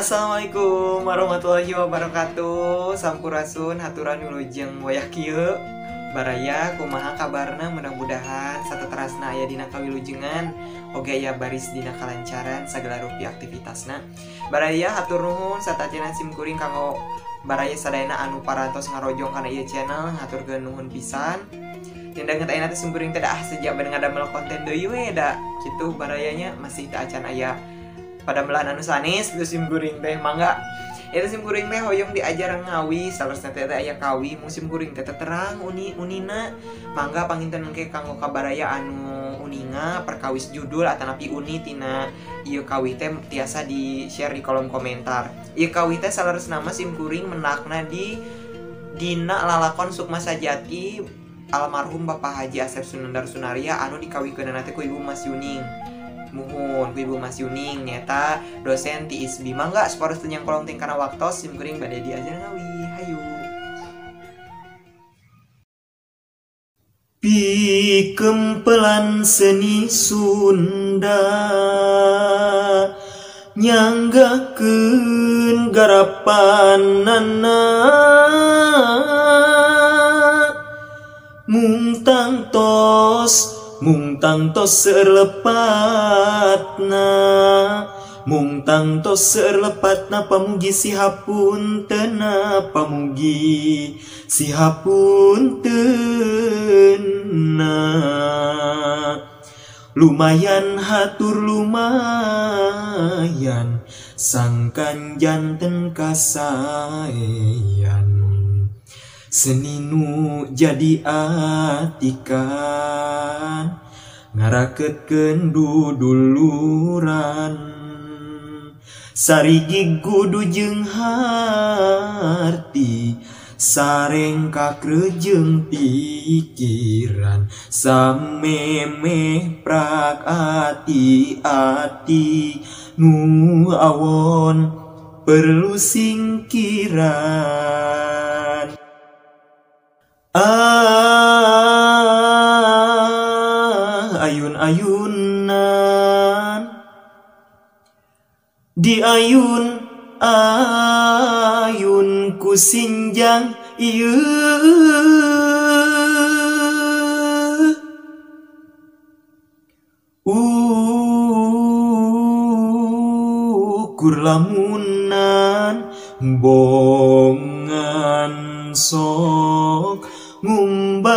Assalamualaikum warahmatullahi wabarakatuh. Sampurasun haturan wilujeng wayah kieu. Baraya kumaha kabarna, mudah-mudahan sateterasna aya dina kawilujengan oge aya baris dina kalancaran sagala rupi aktivitasna. Baraya hatur nuhun satacena sim kuring kanggo baraya sadayana anu parantos ngarojong kana ieu channel, haturkeun nuhun pisan. Nyendanget ayeuna teh sim kuring teh dah sejak bade ngadamel konten deui we da kitu barayanya masih teu acan aya pada belahan anu sanes gitu sim kuring teh. Mangga itu sim kuring teh hoyong diajar ngawi saleresna teh aya kawi musim kuring teh terang uni unina. Mangga panginten engke kanggo kabaraya anu uninga perkawis judul atanapi uni tina ieu kawi teh tiasa di share di kolom komentar. Ieu kawi teh saleresna mah sim kuring menakna di dina lalakon Sukma Sajati almarhum Bapak Haji Asep Sunandar Sunaria anu dikawikeunana teh ku Ibu Mas Yuning. Muhun ku Ibu Mas Yuning nyata dosen ti ISBI. Mangga saparos teu nyangkolong ting kana waktos sim kuring bade diajar ngawi. Hayu. Pikempelan seni Sunda nyanggakeun garapanana mung tangtos seueur lepatna, mung tangtos seueur lepatna, pamugi sihapuntenna, pamugi sihapuntenna. Lumayan hatur lumayan sangkan janten kasaean, seni nu jadi atikan ngaraketkeun duduluran, sarigi kudu jeung harti sareng kakrejeng pikiran, samemeh prak ati-ati nu awon perlu singkiran. Ah, ayun-ayunan di ayun ayun ku sinjang ieu, ukur lamunan bongan sok ngumbar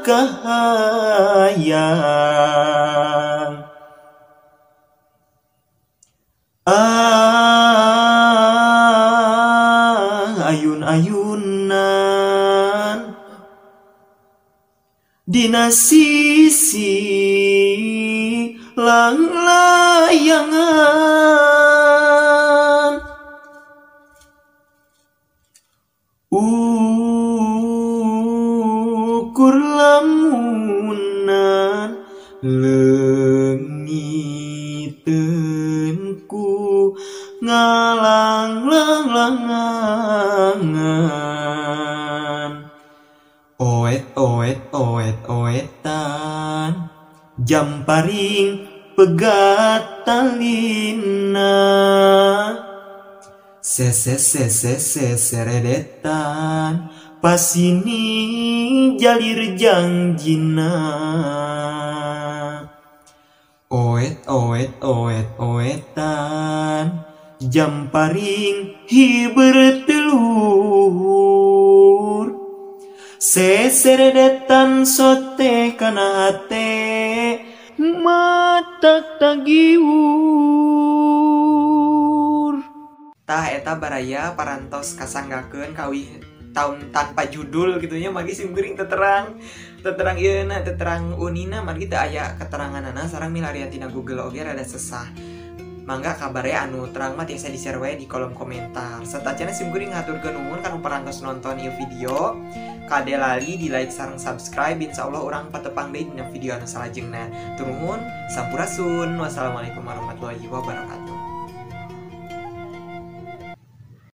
kahayang. Ah, ayun-ayunan dina sisi langlayangan, ukur lamunan leungiteun ku ngalanglang-langan. Oet oet oet oetan jamparing pegat talina, sese sese seseredetan pasini jalir jangjina. Oet oet oet oetan jamparing hiber telur, seseredetan sote kana hate matak tagiur. Tah eta baraya parantos kasanggakeun kawih tahun tanpa judul gitunya magi sim kuring teterang teterang ieu na teterang unina margi teu aya keteranganana sareng milarian tina Google oge rada sesah. Mangga kabarnya anu terang mah tiasa di-share wae di kolom komentar. Satacana sim kuring ngaturkeun nuhun kanu parantos nonton ieu video. Kade lali di like sareng subscribe, insyaallah urang patepang deui dina video anu salajengna. Turun sampurasun. Wassalamualaikum warahmatullahi wabarakatuh.